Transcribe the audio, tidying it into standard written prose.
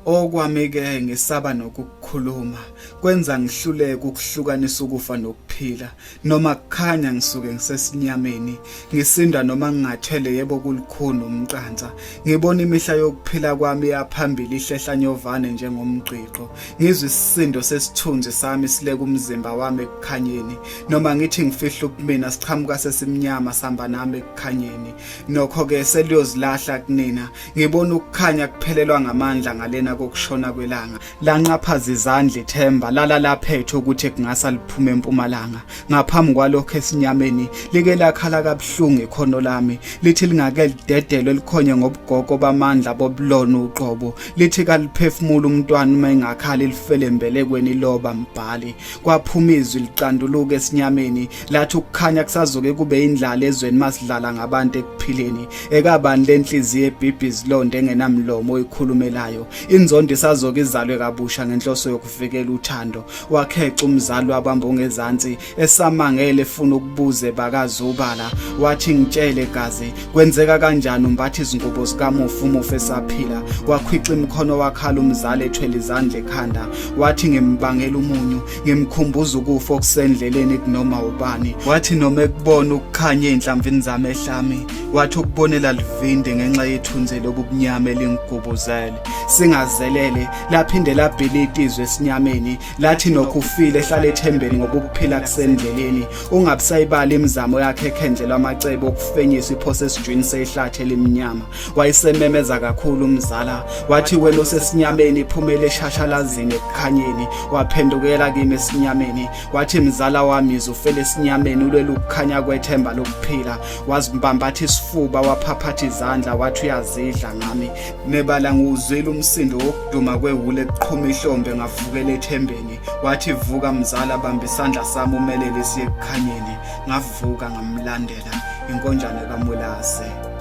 Okwami-ke ngisaba nokukukhuluma, kwenza ngihluleke ukuhlukanisa ukufa nokuphila. Noma kukhanya ngisuke ngisesinyameni, ngisinda noma ngingathele yebo kulukhuni umqansa. Ngibona imihla yokuphila kwami yaphambili ihlehla nyovane njengomgqigqo. Ngizwa isisindo sesithunzi sami sileka umzimba wami ekukhanyeni. Noma ngithi ngifihla ubumina siqhamuka sesimnyama sihamba nami ekukhanyeni. Nokho-ke seliyozilahla kunina. Ngibona ukukhanya kuphelelwa ngamandla ngalena kokushona kwelanga. Lanqaphaza izandla ithemba lala laphethe ukuthi kungasa liphume empumalanga. Ngaphambi kwalokho esinyameni like lakhala kabuhlungu ikhono lami. Lithi lingake lidedelwe likhonye ngobugogo bamandla bobulona uqobo. Lithi kaliphefumula umntwana uma engakhali lifele embelekweni loba mbhali. Kwaphuma izwi liqanduluka esinyameni lathi ukukhanya kusazoke kube indlala ezweni masidlala ngabantu ekuphileni. Ekabani lenhliziyo ebhibhi izilonda engenamlomo oyikhulumelayo. Inzondo isazoke izalwe kabusha ngenhloso yokuvikela uthando. Wakhexa umzali wabamba ongezansi esamangele efuna ukubuze bakazubala. Wathi ngitshele gazi kwenzeka kanjani umbatha izingubo zikamufi umufi esaphila. Wakhwixa imikhono wakhala umzali ethwele izandla ekhanda. Wathi ngimbangela umunyu ngimkhumbuza ukufa okusendleleni kunoma ubani. Wathi noma ekubona ukukhanya ezinhlamvini zami ehlami wathi ukubonela livinde ngenxa yethunzi lobumnyama elingigubuzele. Singazelele laphinde labhilita izwe esinyameni lathi nokho ufile ehlala ethembeni ngoba ukuphila kusendleleni. Ungabusayibala imizamo yakhe ekhendlelwa amacebo okufenyisa iphose esijwini sehlathi elimnyama. Wayesememeza kakhulu umzala wathi wena osesinyameni phumele eshashalazini ekukhanyeni. Waphendukela kimi esinyameni wathi mzala wami izufela esinyameni ulwela ukukhanya kwethemba lokuphila. Wazimbambatha isifuba waphaphatha izandla wathi uyazidla ngami. Nebala ngiwuzwile umsindo wokuduma kwewule kuqhuma ihlombe ngavukela ethembeni. Wathi vuka mzala bamba isandla sami umelele siye ekukhanyeni. Ngavuka ngamlandela inkonjane kaMwelase.